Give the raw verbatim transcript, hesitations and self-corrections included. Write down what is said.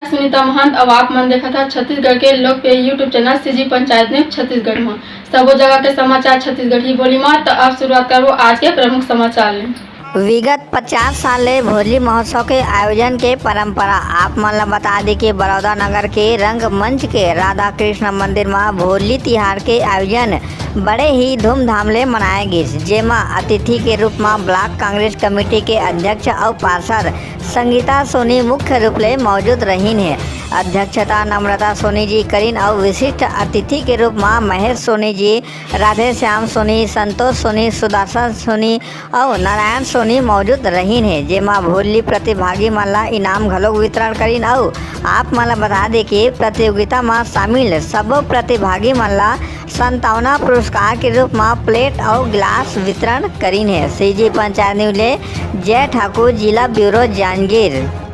सुनीता महंत, अउ आप मन देखत हा छत्तीसगढ़ के लोकप्रिय YouTube channel CG panchayat news Chhattisgarh म। सबो जगह के समाचार छत्तीसगढ़ी बोली म। त अब शुरुआत करबो आज के प्रमुख समाचार ले। विगत पचास साल ले भोरली महोत्सव के आयोजन के परंपरा। आप मन ल बता दे कि बड़ौदा नगर के रंगमंच के राधा कृष्ण मंदिर म भोरली तिहार के आयोजन बड़े ही धूमधाम ले मनाए गिस, जेमा अतिथि के रूप म ब्लॉक कांग्रेस कमेटी के अध्यक्ष अउ पार्षद संगीता सोनी मुख्य रूप ले मौजूद रहिन हे। अध्यक्षता नम्रता सोनी जी करिन अउ विशिष्ट अतिथि के रूप म महेश सोनी जी, राधेश्याम सोनी, संतोष सोनी, सुदर्शन सोनी अउ नारायण सोनी मौजूद रहिन हे, जेमा भोरली प्रतिभागी मन ला इनाम घलोक वितरण करिन। अउ आप मन ला बता दे कि प्रतियोगिता म शामिल सबो प्रतिभागी मन ला संतावना पुरस्कार के रूप म प्लेट अउ गिलास वितरण करिन हे। सीजी पंचायत न्यूज ले जय ठाकुर, जिला ब्यूरो जांजगीर।